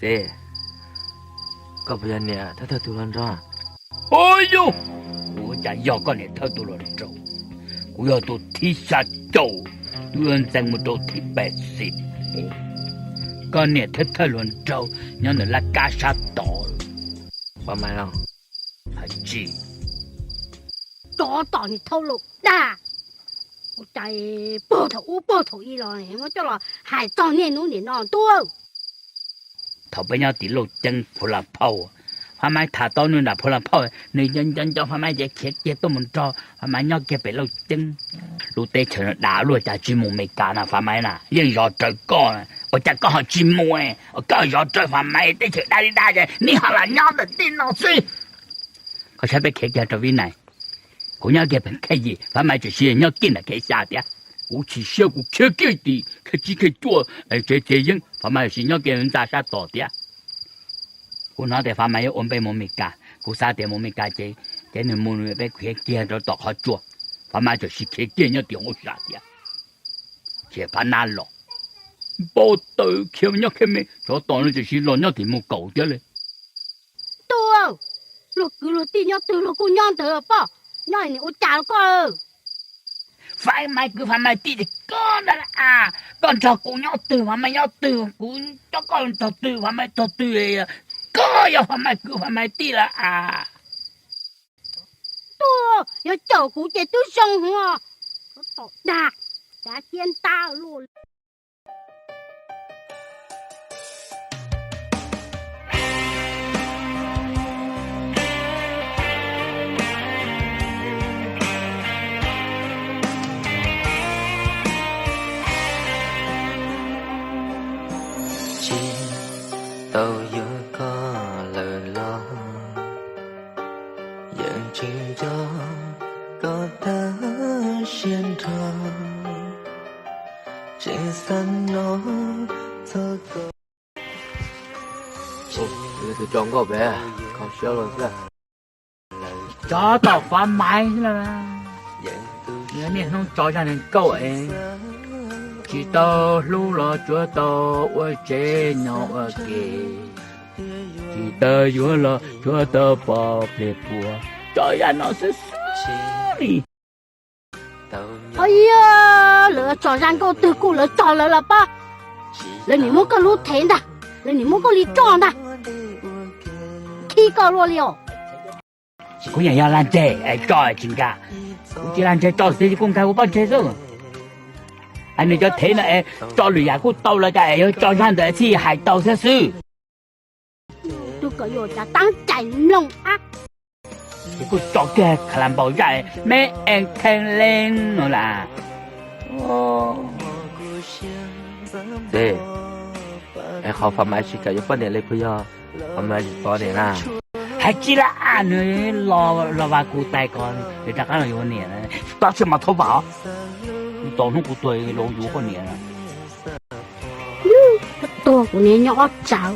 Txiv, koj puas yog niam thawj thawj tug hluas nraug? Ua yus, kuv cas yog koj niam thawj tug hluas nraug? Kuv yog tus thib xya caum, tus ntxeev mus rau thib peb xis. Koj niam thawj thawj hluas nraug nyob ntawm laj kab sab tod. Hais tsis, tsov tom niag thaub laus dag. Ua cas puag thaum ub puag thaum i los muab coj los hais txog niaj hnub nim no ntuj. Thaum peb nyob tim Lauj Ceeb Phu La Phauj, Fab Maiv tham tau nws nram Phu La Phauj, nws nco nco nco Fab Maiv ces khiav kiag tuaj mus nrog Fab Maiv nyob kiag pem Lauj Ceeb. Lub teb chaws no dav luaj cas tsis mus Mes Kas na Fab Maiv na, yeej zov raws koj na. Ua cas koj ho tsis mus, koj zov raws Fab Maiv, teb chaws dab li dab ces nej ho los nyob ntawm tej no xwb. Koj saib peb khiav kiag rau Vib Nais, kuv nyob kiag pem Khej Yim, Fab Maiv tseem siv nyob kiag ntawm Khej Xya tias, kuv chim siab kuv khiav kiag tim Khej Tsib Khej Cuaj tsev txiav yeeb, Fab Maiv siv nyob kiag ntxa sab tod tias. Kuv hnov tias Fab Maiv yuav ua npe mus Mes Kas, kuv xav tias mus Mes Kas ces, ces nws mus nws peb khiav kiag rau tom qhov tsua, Fab Maiv tseem siv khiav kiag nyob tim hauv sam tias. Khiav phab nab los, npau taws khiav nyob Khej Me, tsov tom no tseem siv los nyob tim Mus Kaum thiab li. Tub, luag kwv luag tij nyob twg luag kuj nyob ntawd poj, nyob nim ua cas koj? Fab Maiv kwv Fab Maiv tij ces koj ntag lauj as, koj nrog kuv nyob twg Fab Maiv nyob twg, kuv coj koj tog twg Fab Maiv tog twg, koj yog Fab Maiv kwv Fab Maiv tij lauj as. Tub, yog caum kuv ces twb zoo hwv, tsov tom dag, cav ciab ntab luaj li. Tsis tau yuav koj lawm los yeej tsis nco koj tag siab nrho, tseem xav no txog koj. Tus tso nkauj pem kho siab los xwb. Tsov tom Fab Maiv xwb lauj. Niaj hnub tso zaj neeg nkauj es tsis tau hlub los tsuav tau ua tsev nyob ua ke, tsis tau yuav los tsuav tau pom pliag puas, tso zaj no xwb xwb li. Yog lawv tso zaj nkauj twg kuj lawv tso lawv los pab, lawv nim muab koj lub thev ntag, lawv nim muab koj li roj ntag, khib koj luaj li os. Kuv nyiam yog lag ntseg es tso tsis nkag, kuv tsis lag ntseg tso xwb kuj nkag kuv pob ntseg xwb. Es nws cov thev no es tso lwm yam kuj tau los cas es yuav tso zaj ntawd thiaj hais tau thiab xwb. Tus kom yuav cas tab cais mloog ab. Ces kuj tso kiag kha la npaum zaj me en kheej leej no las. Qhov Fab Maiv tsis kam yuav poj niam li puas yog Fab Maiv tsis poj niam na? Hais tsis laj as, nws los vas kuv tais ko, nws rov qab los yuav niam. Tab sis mas thaub vam, tau hnub kuv tuag los yuav poj niam. Tuag kuv niam nyob ob tsawv.